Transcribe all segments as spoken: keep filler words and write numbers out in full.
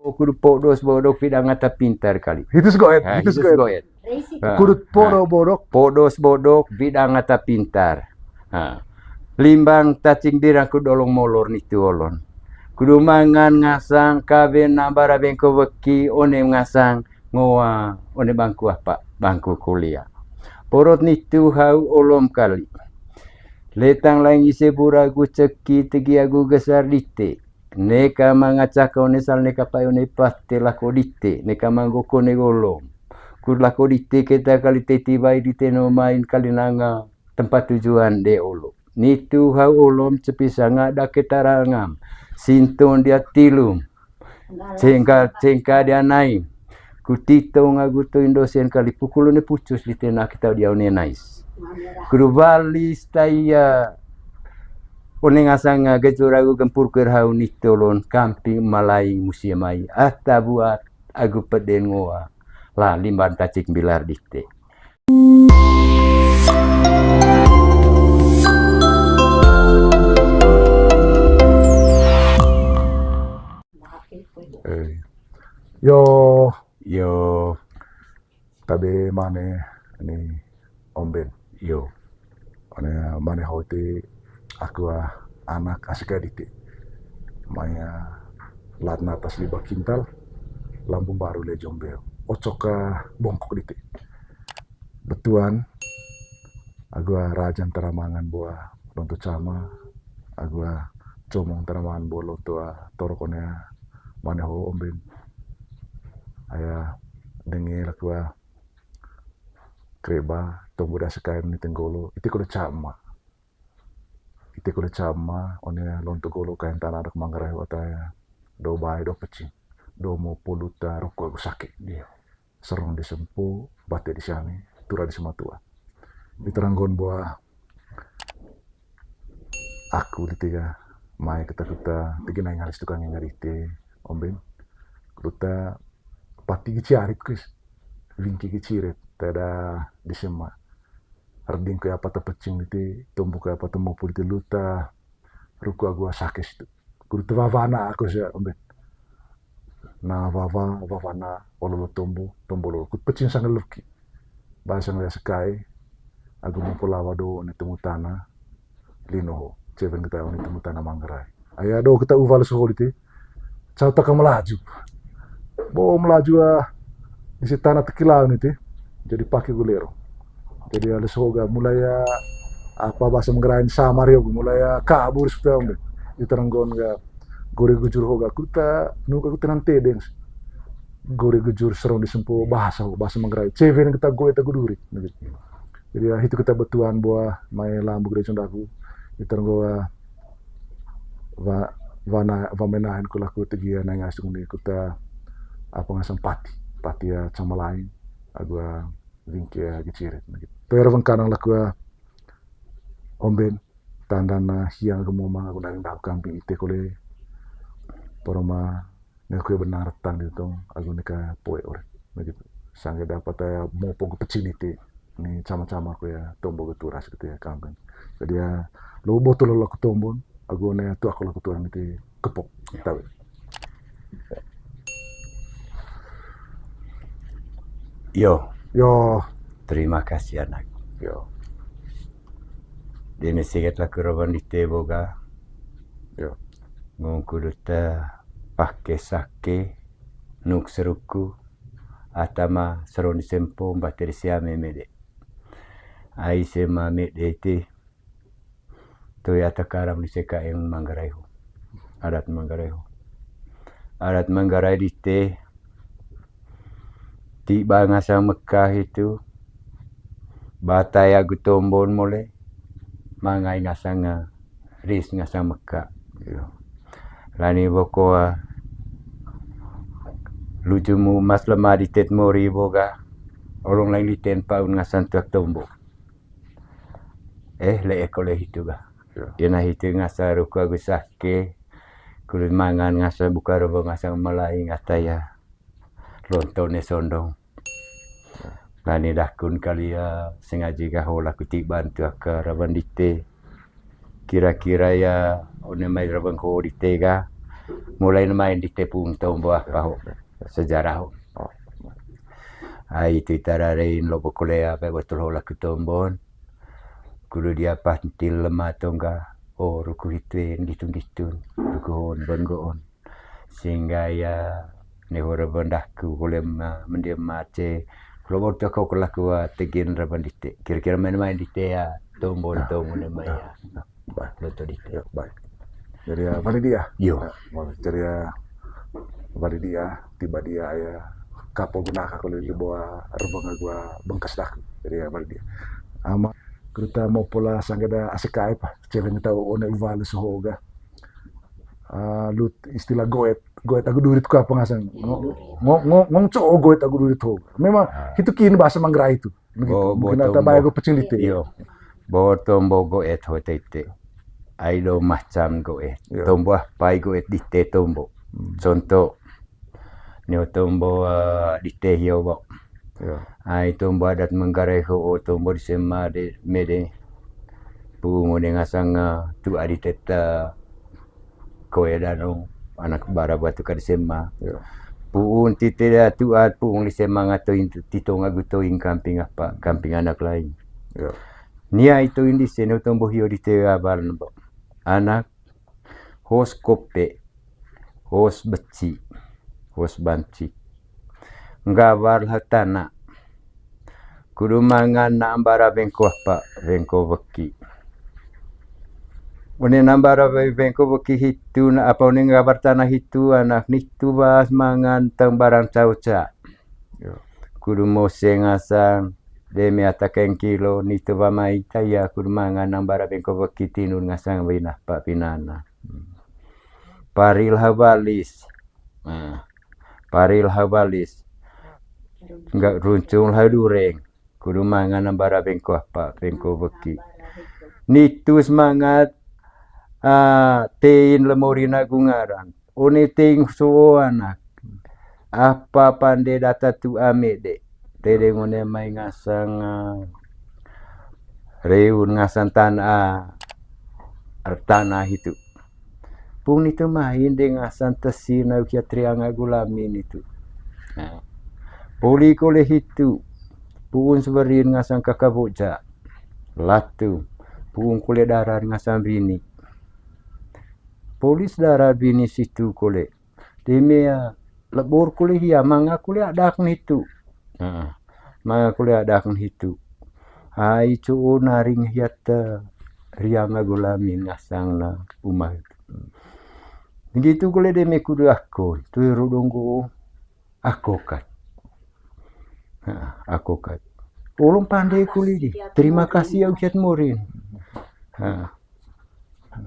Kudu podos bodok, widang ata pintar kali. Hitu si goet, ah, hitu si goet. Goet. Ah, kudu podo bodok. Podos bodok, widang ata pintar. Ah. Limbang tacing birang kudu olong molor nitu olon. Kudu mangan ngasang, kawin nambara bengko weki, one ngasang ngoa, one bangku apa, bangku kuliah. Porot nitu hau olom kali. Letang laing ise bura gu ceki tegi agu gesar dite. Neka mangacaka one sal, neka pae one pate lako dite, neka manggoko ne golom. Kur lako dite keta kali teti bai dite no main kali nanga tempat tujuan de olo. Nitu hau olom cepi sanga dake tarangam. Sinton dia tilum. Cengka, cengka dia naim. Kutito ngagu to Indosen kali pukul ne pucus di tena kita dia one nais. Kudu balis taya. One ngasang gejur agu gempur ker hau nitu olon kampi malaing musia mai. Ata buat agu peden ngoa. La limban tacik bilar dite. Eh. Yo. Yo. Tabe mane ni Om Ben. Yo. One mane hoti aku, ah, anak asik dite. Maya latna atas lima kintal, lambung baru le jombeo. Ocok, ah, bongkok dite. Betuan, agu, ah, rajan taramangan boa lonto cama, agu, ah, comong taramangan boa lonto, ah, torok one, ah, mane ho Om Ben. Aya denge laku, ah, kreba, tombo dase kain ni tenggolo, ite kole cama. Ite kole cama, one lonto golo kain tana dak manggarai ho ata do bae do pecing, do mo poluta roko agu sake. Iya. Serong di sempo, bate di siami, tura di sematua. Di teranggon boa aku di tiga, mai keta-keta, tigi nai ngalis tukang yang ngarite, Om Ben. Kuta pati gici arit kuis, wingki gici ret, tada di sema. Arding kue apa tepecing dite, tombo kue apa temopu dite luta, ruku agu sake situ. Kudu tewawana'a aku sia Om Ben. Na wawa, wawana, ololo tombo, tombo lolo. Kut pecing sanggeluki. Ba sanggeluki sekai, agu mumpu lawa do, ne temu tana, lino ho. Ceven kita ne temu tana manggarai. Aya do kita uwal soho dite. Cau taka melaju. Bo melaju, ah, di si tana tekilau nite. Jadi pake gulero. Jadi ale soho ga mulai, ah, apa bahasa menggerain samar yo, mulai, ah, kabur sudah Om Ben. Di terenggon ga gore gujur ho ga kuta, nu ka kuta nante deng. Gore gujur serong di sempo bahasa, bahasa menggerain. Ceven kita goe ta guduri. Jadi, ah, hitu kita betuan boa mai lambu gereja daku. Di terenggon, ah, wa, wana, wamenahen ku laku tegi, ah, nai ngasung ni kuta, ah, apa ngasang pati, pati, ah, cama lain, agu, ah, wingki, ah, gicirit, gitu. Toer wengkanang laku, ah, Om Ben, tandan, ah, hiang agu momang agu naring dahu kambing ite kole, poroma, ne kue benang retang di tong, agu neka poe ore, gitu. Sangge dapat, ah, mopo ke pecin ite, ni cama-cama kue, ah, tombo ke turas gitu ya, kambing. Jadi ya, lo botol lo aku tombon, agu ne tu aku lo ketua nanti kepok. Ya. Tahu. Yo. Yo. Terima kasih anak. Yo. Dene sigat laku rawan di tebo ga. Yo. Ngongku duta pake sake, nuk seruku, atama seron di sempo, mbateri siame mede. Ai sema mede ite. Toi ata karam di seka yang manggarai ho. Adat manggarai ho. Adat manggarai dite. Tiba ngasang Mekah itu. Batai agu tombon mole. Mangai ngasang, ah, ris ngasang Mekah. Iyo. Lani boko, ah, lujumu mas lemah ditet mori boga. Olong lain diten paun ngasang tuak tombo. Eh, le eko le hitu ga. Iyo. Ina hitu ngasa ruku agu sake, kulit mangan ngasa buka robo ngasa malai ngata ya. Lonto ne sondong. Iyo. Lani dakun kali ya, sengaja ga hola kuti bantu aka rawan dite. Kira-kira ya, one mai rawan ko dite ga. Mulai ne main dite pung tombo apa ho. Sejarah ho. Ai tu ita rarein lobo kolea pe betul ho laku tombon. Kudu dia pantil lema tongga. O ruku hituen gitu-gitu. Ruku hon bon goon. Sehingga ya ne hore bendaku kole ma-, mendia mace. Kalau bor toko kelaku tegin raban dite. Kira-kira main-main dite ya. Tombon tong ne maya. Baik. Loto dite. Ya, baik. Jadi ya, balik dia. Yo. Ya, balik. Jadi ya, balik dia, tiba dia ya. Kapol guna ka kole di bawah rebang gua bengkas dah. Jadi ya, balik dia. Ama, kita mau pola sanggada asik apa? Cewek tahu one uvalu sohoga. Ah, lut istilah goet. Goet aku durit ku apa ngasang. Ngo-, ngo-, ngo-, ngong co goet aku durit ho. Memang itu kin bahasa Manggarai itu. Begitu. Bo-, bo mungkin ada tombo. Baik pecil itu. Iyo. Bo tombo goet ho tete. Ai do macam goet. Iyo. Tombo apa goet dite tombo. Hmm. Contoh. Nio tombo, eh, dite hio bo. Iyo. Ai tombo adat Manggarai ho, o tombo di sema de mede. Pu ngone ngasang, eh, tu adi teta. Koe dano anak bara batu ka di sema. Iyo. Puun tite da tuat puun di sema ngato intu tito ngagu toing kamping apa, kamping anak lain. Iyo. Nia itu indi seno tombo hio di te abal nembo. Anak hos kope, hos beci, hos banci. Nggabar ha tana. Kudu mangan na ambara bengko apa, bengko weki. One na ambara be-, bengko weki hitu na apa one nggabar tana hitu anak nitu bas mangan tang barang cauca. Yo. Kudu mose ngasang, demi ata keng kilo, nitu ba mai taya kudu mangan na ambara bengko weki tinun ngasang wina pa pinana. Hmm. Paril ha balis. Nah, paril ha balis. Ngga runcung ha dureng. Kudu mangan na ambara bengko apa, bengko weki. Nitu semangat, ah, tein lemorina gungaran. One teing suo anak. Apa pande data tu ame de. Tede ngone mai ngasang, ah, reun ngasang tanah, ah, tanah itu. Pung nitu main de ngasang tesi na ukia trianga gulamin itu. Nah, poli kole hitu, puun seberin ngasang kakaboja, latu, puun kole darar ngasang bini. Polis darar bini situ kole. Deme, ah, lebor kole hia, manga kole adak nitu. Heeh. Manga kole adak nitu. Ai coo naring hiat, eh, rianga gulamin ngasang na uma. Ngitu kole deme kudu ako, tu ru donggo ako kat. Heeh, ako kat. Ulun pande kole di. Terima kasih ya ukiat morin. Heeh.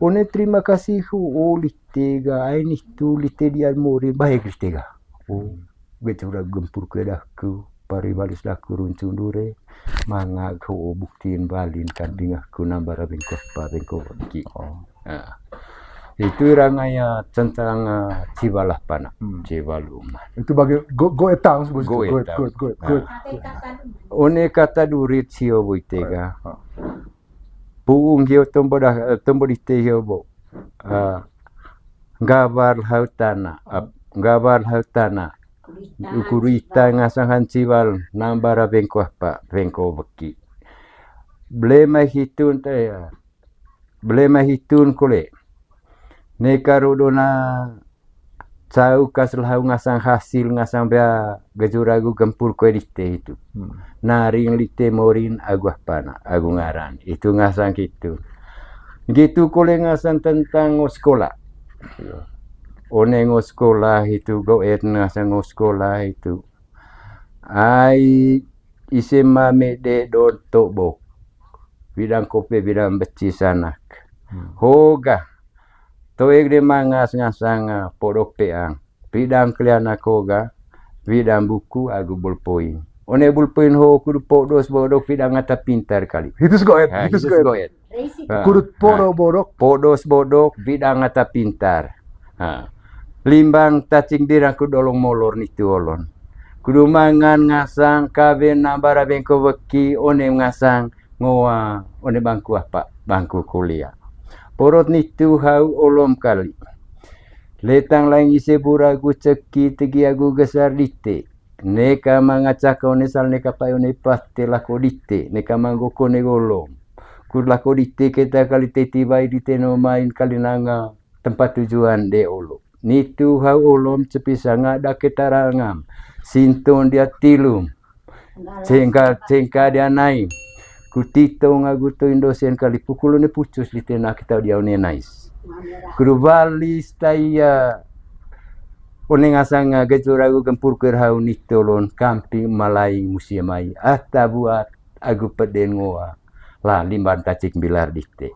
One terima kasih ho, o lite ga, ai nitu lite di almori, baik lite ga. O, bete ura gempur kue daku, pari balis daku runcung dure, manga ho, o buktiin balin kanding aku nambara bengko apa, bengko weki. Oh. Ah. Itu irang aya tentang, ah, cibalah pana, hmm, cibalum. Itu bagi go-, goetang sebut itu. Goetang. Goet, goet, goet, ah, goet. One kata durit sio boite ga. Ah. Puung hio tombo dah, eh, tombo dite hio bo. Ah, nggabar hau tana, ap-, nggabar hau tana. Ukuru ita ngasang hanciwal, nambara bengko apa, bengko weki. Ble mai hitun te, ble mai hitun kole. Neka rodona cau kas lahu ngasang hasil ngasang bea gejur agu gempur kue dite itu. Hmm. Naring lite morin agu apana, agu ngaran. Itu ngasang gitu. Gitu kole ngasang tentang ngo sekolah. Iya. One ngo sekolah itu, goet ngasang ngo sekolah itu. Ai ise mame de don tobok. Bidang kope, bidang beci sanak. Hmm. Hoga. Toeg de mangas ngasang, ah, podok peang. Bidang keliana koga, bidang buku agu bolpoin. One bolpoin ho kudu podos bodok bidang ata pintar kali. Hitus goet, ha, hitus goet. Goet. Ha, kudut podo ha, bodok. Podos bodok, bidang ata pintar. Ha. Limbang tacing birang ku dolong molor nitu olon. Kudu mangan ngasang, kaben nambara bengko weki, one ngasang, ngoa, one bangku apa, bangku kuliah. Porot nitu hau olom kali. Letang laing ise bura agu ceki tegi agu gesar dite. Neka manga caka one sal neka pae one pate lako dite. Neka manggo kone golom. Kur lako dite keta kali teti bai dite no main kali nanga tempat tujuan de olo. Nitu hau olom cepi sanga da keta rangam. Sinton dia tilum. Cengka, cengka dia nai. Kutito ngagu to indosen kali pukul ne pucus di tena kita dia one nais. Kuru balis taya. One ngasang gejur agu gempur ker hau nitolon kampi malai musia mai. Ata buat agu peden ngoa. La limban tacik bilar dite.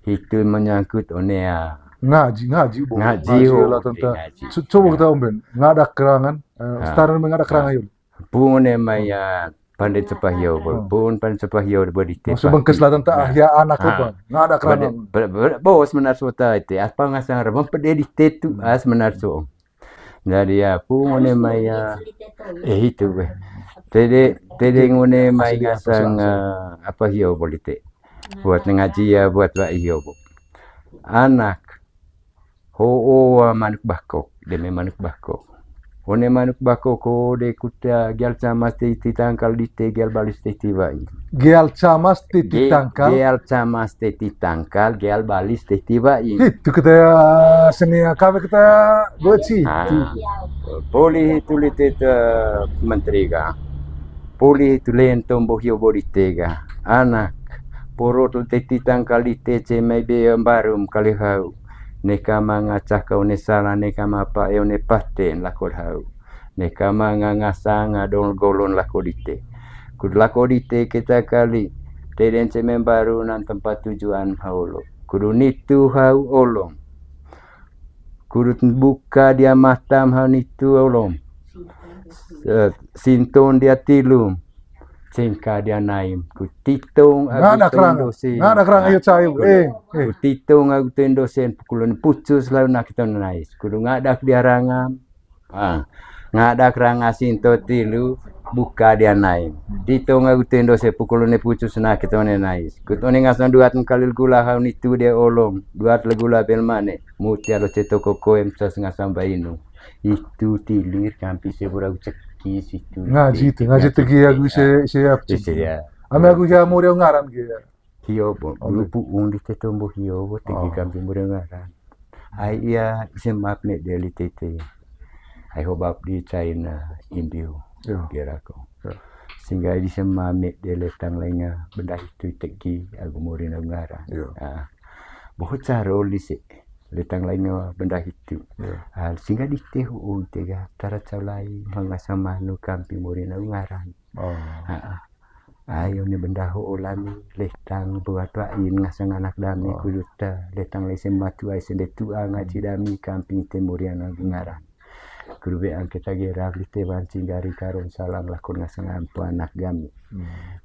Hitu menyangkut onea. Ngaji, ngaji, bo. Ngaji, ngaji, oh, lah, tentang. Ngaji. Coba kita omben, ngadak kerangan, eh, ah, setara ngadak kerangan, ah, yuk. Pun one mai ya pande cepah yo, bo. Hmm. Pun pande cepah yo, bo, dite. Maksud bengkes lah tentang, nah, ah, ya anak, ah, apa? Ngadak kerangan. Bos menar sota ite, apa ngasang rebang pede dite tu, hmm, as menar so. Jadi ya, pun one mai ya, eh, itu, eh. Tede, tede ngone mai ngasang, eh, apa hio bolite. Buat ngaji ya, buat wa hio, bo. Anak. Ho, o, manuk bakok, deme manuk bakok. One manuk bakok, ho, de kuta gial camas titi tangkal dite gial balis titi wai. Gial camas titi tangkal. Gial camas titi tangkal, gial balis titi wai. Itu kita ya seni ya, kami kita ya goci. Ah, poli itu lite te menteri ga. Poli itu len tombo hio bodi tega. Anak. Porot titi tangkal dite cemai be mbarum kali hau. Neka manga caka one sala, neka mapa e one paten lakor hau. Neka manga ngasanga dol golon lako dite. Kud lako dite keta kali. Teden ceme mbaru nan tempat tujuan hau olo. Kudu nitu hau olong. Kudu buka dia matam hau nitu olong. Eh, sinton dia tilum. Cengka dia naim. Kutitong. Ngadak ranga. Ngadak ranga, iyo, cayu. Eh, eh. Kutitong agu to indosen pukulun pucus lau nak itu nais. Kudu ngadak dia rangam. Ah, ngadak ranga sinto tilu, buka dia nai. Tito ngagu tendo se pukul ne pucus na kita one nais. Kut one ngasang duat kalil gula hau nitu dia olong. Duat le gula bel mane. Mutia lo ceto koko em sos ngasang bainu. Itu tilir kampi se buragu ceki situ. Ngaji tu, ngaji tegi agu se, se apci. Isi ya. Ame agu ya mau dia ngaran ge. Hio bo, guru pu'ung di te tombo hio bo, tegi kampi mure ngaran. Ai ia ise map me deli tete. Ai hobap di China, India, gerako. Sehingga di sema me dele tang lainga benda hitu tegi, agu murin agu ngaran. Ah, bohot caro lise, letang lainga benda hitu. Ah, sehingga di te hu'ung tega, tara caulai, manga sama nu kampi murin agu ngaran. Ah, ah. Ayo ni benda ho olami, letang buat wain ngasang anak dami kuduta, letang lese matu ai sende tua ngaji dami kamping temurian agu ngaran. Kudu be angketa gerak lite banci gari karon salang lakon ngasang ampo anak gami.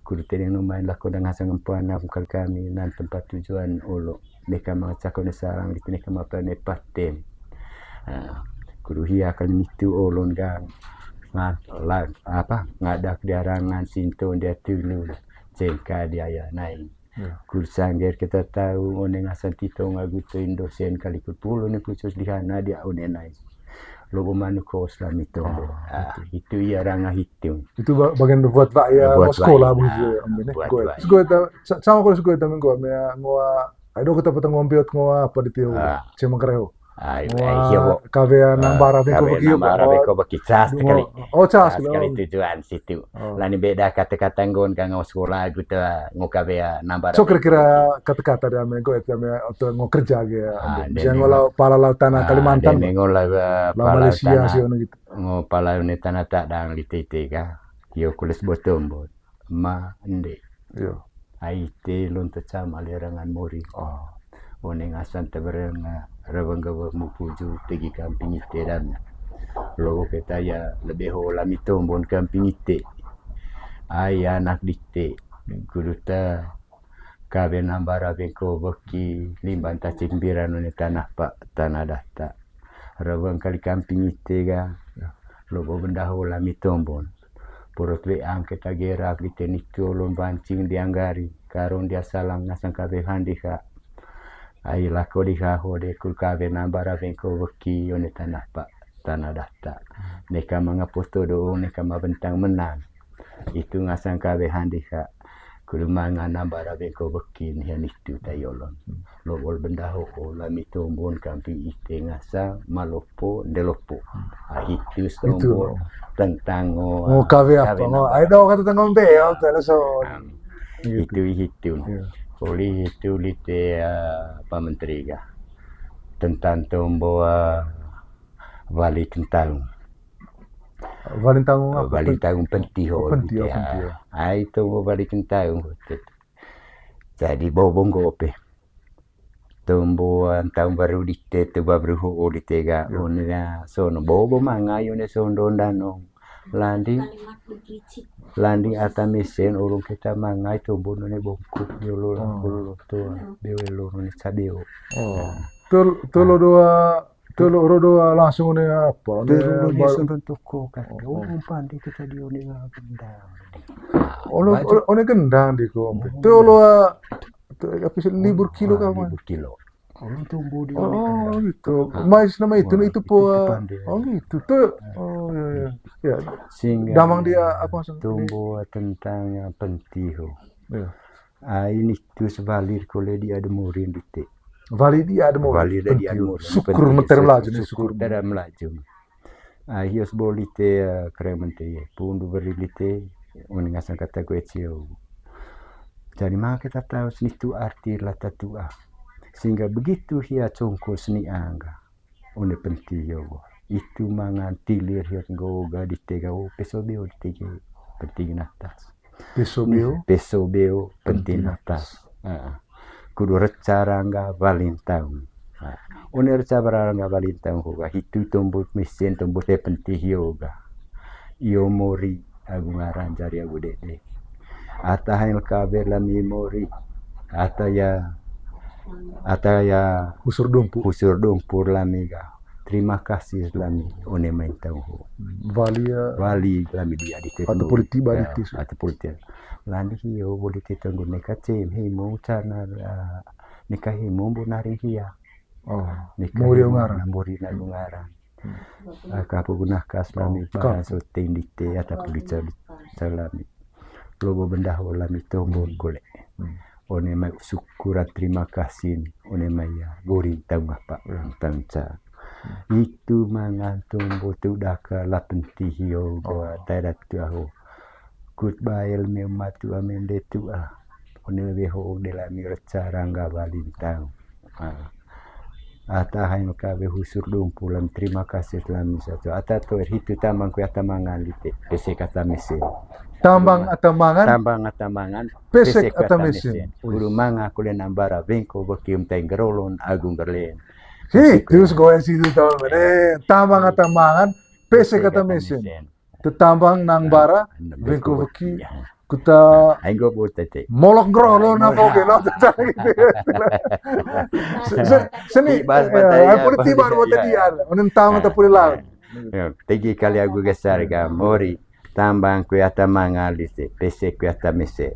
Kudu tedeng numain lakon ngasang ampo anak kal kami nan tempat tujuan olo. Neka mangacako ne sarang gitu, neka mapa ne paten. Ah, kudu hia kali nitu olon gang. Ngan, la, apa, ngadak dia rangan sinto dia tulu. Cengka dia ya naing. Kudu sangger kita tahu, one ngasan tito ngagu to indosen kali kupulo ne khusus di hana dia one naing. Lobo manuk kos lah mito. Ah, itu ia ranga hitung. Itu ba-, bagian buat wak ya, buat sekolah wak, begitu ya, ambil buat wak. Sekolah ta-, sa-, sama kalau sekolah ta minggu, ame ngoa, ayo kita petang ngompiot ngoa apa di tio, cemang kereo. Ai, ai, hio, bo. Kawea nambara beko beki, nambara beko beki, cas kali. Oh, cas kali. Tujuan situ. Lani beda kata-kata nggon ka ngo sekolah agu ta ngo kawea nambara. So kira-kira kata-kata dia ame ngo, itu ame, atau ngo kerja ge ya. Jangan ngolah pala laut tanah Kalimantan. Ngo lah pala Malaysia sih, ono gitu. Ngo pala ne tanah tadang di tete ka. Yo kules botombot. Ma ende. Yo. Ai te lon te cama lerangan mori. Oh. One ngasan te berenga rebeng gawa mupuju tegi kamping ite dan. Lobo keta ya lebih hola mitombon kamping ite. Ai anak dite. Kudu ta kabe nambara beko beki limban tacik mbiran one tanah pa, tanah data. Rebeng kali kamping ite ga. Lobo benda hola mitombon. Purut we angketa gerak di teni tolon bancing dianggari. Karung dia salang nasang kabe handi ka. Ai lako di haho de kul kawe nambara wengko weki one tanah pa, tanah data. Neka manga poto do, neka ma bentang menang. Itu ngasang kawe handi ka. Kul manga nambara wengko weki niha nitu tai olon. Lowol bendaho o lami tombon kampi ite ngasa malopo ndelopo. Ahitu stombo tentang o, oh, kawe apa? Ai do kata tengombe ya, tele so. Itu ihitu. Oli hitu lite, eh, Pak Menteri ga. Tentang tombo, eh, wali kentaung. Wali kentaung apa? Wali kentaung pentiho. Pentiho, pentiho. Ai tombo wali kentaung. Jadi bobo nggo pe. Tombo ntaung baru dite, tu baru ho dite ga, one ga sono bobo mangai one sondo ndanong. Landi, landi ata mesen urung kita mangai tombo none bongkuk biolo, biolo to, beo elo none cabeo. Oh. Tol-, tolo doa, tolo ro doa langsung one apa? One tolo ba- langsung toko kan. Oh, pande kita di one ga benda. One gendang di ko. Tolo, ah, Tuh, apa sih, libur kilo. Ah, kah, Mas? Libur kilo. Orang tumbuh di. Oh, gitu. Mas, nama itu, itu po. Oh, gitu. Tuh. Oh, iya, iya. Ya. Sehingga damang dia, apa maksudnya? Tumbuh tentang yang pentiho. Iya. Ah, ini tuh sebalir kole di ada murin dite. Wali di ada murin. Wali di ada murin. Syukur meter melaju nih, syukur meter melaju. Ah, hios bo lite, eh, keren menteri, eh, pundu beri lite, uningasan kata kue cio. Jadi maka kita tahu seni tu arti lata tua. Sehingga begitu hia congko seni angga. One penti yo. Itu mangan tilir hios nggoga ditega, oh, peso beo ditege. Penting natas. Peso beo? Peso beo, penting natas. Heeh. Kudu reca rangga walintang. Nah, one reca rangga walintang hoga hitu tombot mesen, tombot te penti hio ga. Io mori agu ngaran jari agu dede. Ata hail kabe lami mori. Ata ya, ata ya husur dumpur. Husur dumpur lami ga. Terima kasih lami one main tau ho. Wali ya. Wali lami dia di atu politik ba di tis. Atu politik. Landi hio bodi tetanggo neka cem himo cana, ah, neka himo bo nari hia. Oh, neka mori himo ngaran. Mori na ngaran. Hmm. Ah, kapu gunakas lami bahas oting dite ata pulica lami. Lobo bendaho lami tombol kole. Hmm. One mai syukuran terima kasih. One mai ya goring tau ngapa tangca. Hmm. Itu mangan tombol tu daka la penti hio goa tadat tu aho. Kut bael me matu amen de tua. One weho de lami reca rangga balintang. Ah. Ata hain kabe husur dumpur lami terima kasih lami satu. Ata toer hitu tambang kue ata mangan lite. Pesek ata mesen. Tambang ata mangan. Tambang ata mangan. Pesek ata mesen. Kudu manga kule nambara bengko bekium tai gerolon agung gerlen. Hitu sekoe situ tau mene. Tambang ata mangan. Pesek ata mesen. Tetambang nang bara, bengko weki. Kuta molok ngro lo na boge lo. Seni bahas batai. Puli tibar buat tadi ya. Unentang mata puli laut. Tegi kali agu gesar ga mori. Tambang kue ata mangal dise, pesek kue ata mese.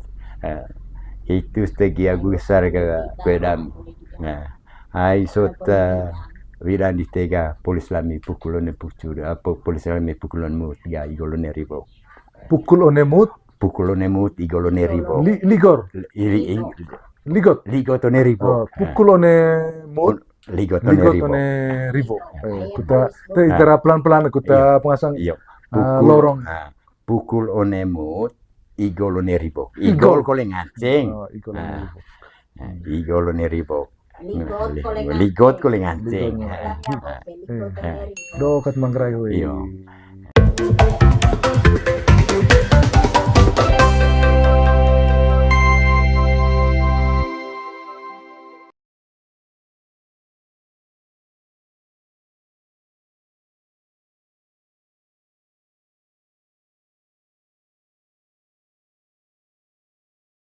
Hitu tegi agu gesar ga kue dam. Nah, ai sot widan ditega polis lami pukul one pucur, apa polis lami pukul one mut ga igol one ribo. Pukul one mut? Pukul one mut igol one ribo. Ligor. Iri ligot. Ligot one ribo. Pukul one mut ligot one ribo. Kuta te itara pelan-pelan kuta pengasang lorong. Pukul one mut igol one ribo. Igol kole nganceng. Igol one ribo. Ligot kole nganceng. Ligot kole nganceng. Ligot kole nganceng. Do kat manggarai hoi. Iyo.